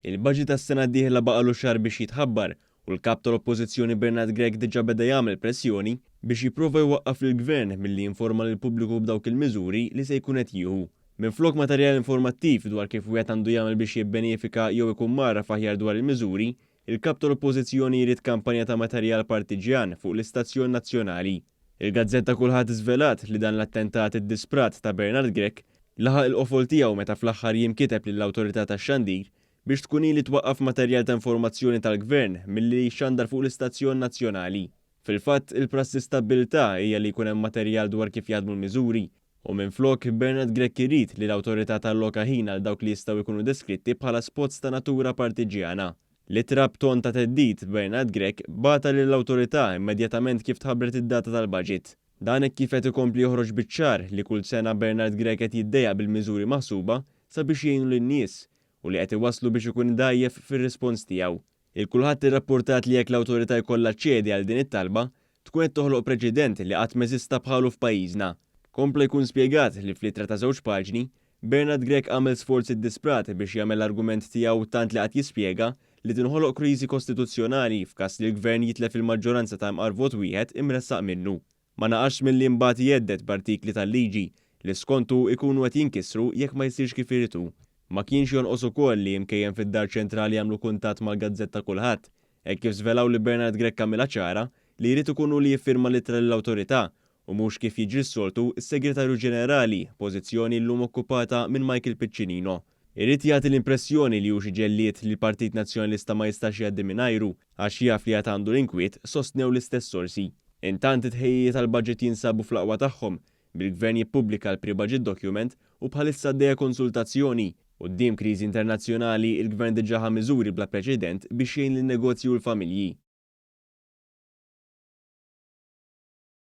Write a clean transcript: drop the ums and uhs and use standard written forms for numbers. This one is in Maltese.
Il-budget tas-sena d-dieħla baqalu xahar biex jitħabbar u l-Kap tal-Oppożizzjoni Bernard Grech diġà beda jagħmel pressjoni biex jipprova jwaqqaf lill-Gvern milli jinforma lill-pubbliku b'dawk il-miżuri li se jkun qed jieħu. Minflok materjal informattiv dwar kif wieħed għandu jagħmel biex jibbenefika jew ikun mgħarraf aħjar dwar il-miżuri, il-Kap tal-Oppożizzjoni jrid kampanja ta' materjal partiġġjan fuq l-istazzjon nazzjonali. Il-gazzetta Kulħadd żvelat li dan l-attentat iddisprat ta' Bernard Grech laħaq il-qofol tiegħu meta fl-aħħar jiem kiteb lill-Awtorità tax-Xandir biex tkun hi li twaqqaf materjal ta' informazzjoni tal-Gvern milli jixxandar fuq l-istazzjon nazzjonali. Fil-fatt, il-prassi stabbilità hija li jkun hemm materjal dwar kif jaħdmu l-miżuri u minflok, Bernard Grech irid li l-Awtorità talloka ħin għal dawk li jistgħu jkunu deskritti bħala spots ta' natura partiġġjana. L-ittra b'ton ta' theddid Bernard Grech bagħatha lill-Awtorità immedjatament kif tħabbret id-data tal-budget. Dan hekk kif qed ikompli joħroġ biċ-ċar li kull sena Bernard Grech qed jiddejjaq bil-miżuri maħsuba sabiex jgħinu lin-nies u li qed iwasslu biex ikun dgħajjef fir-rispons tiegħu. Il-Kulħadd irrappurtat li jekk l-Awtorità jkollha ċċedi għal din it-talba, tkun qed toħloq preċedent li qatt m'eżista bħalu f'pajjiżna. Kompla jkun spjegat li fl-ittra ta' żewġ paġni, Bernard Grech għamel sforz iddisprat biex jagħmel l-argument tiegħu tant li qagħad jispjega li tinħoloq kriżi kostituzzjonali f'każ li l-Gvern jitlef il-maġġoranza ta' imqar vot wieħed imressaq minnu. Ma naqasx milli imbagħad jhedded b'artikli tal-liġi li skontu ikunu qed jinkisru jekk ma jsirx kif irid hu. Ma kienx jonqos ukoll li imkejjen fid-Dar Ċentrali għamlu kuntatt mal-gazzetta Kulħadd, hekk kif żvelaw li Bernard Grech għamilha ċara li jrid ikun hu li jiffirma l-ittra lill-Awtorità u mhux kif jiġri s-soltu s-Segretarju Ġenerali, pożizzjoni llum okkupata minn Michael Piccinino. Irid jagħti l-impressjoni li hu xi ġellied li l-Partit Nazzjonalista ma jistax jgħaddi mingħajru għax jaf li għad għandu l-inkwiet, sostnew l-istess sorsi. Intant it-tħejjijiet għall-budget jinsabu fl-aqwa tagħhom, bil-Gvern jippubblika l-pre-budget document u bħalissa għaddejja konsultazzjoni. Quddiem kriżi internazzjonali, il-Gvern diġà ħa miżuri bla preċedent biex jgħin lin-negozji u l-familji.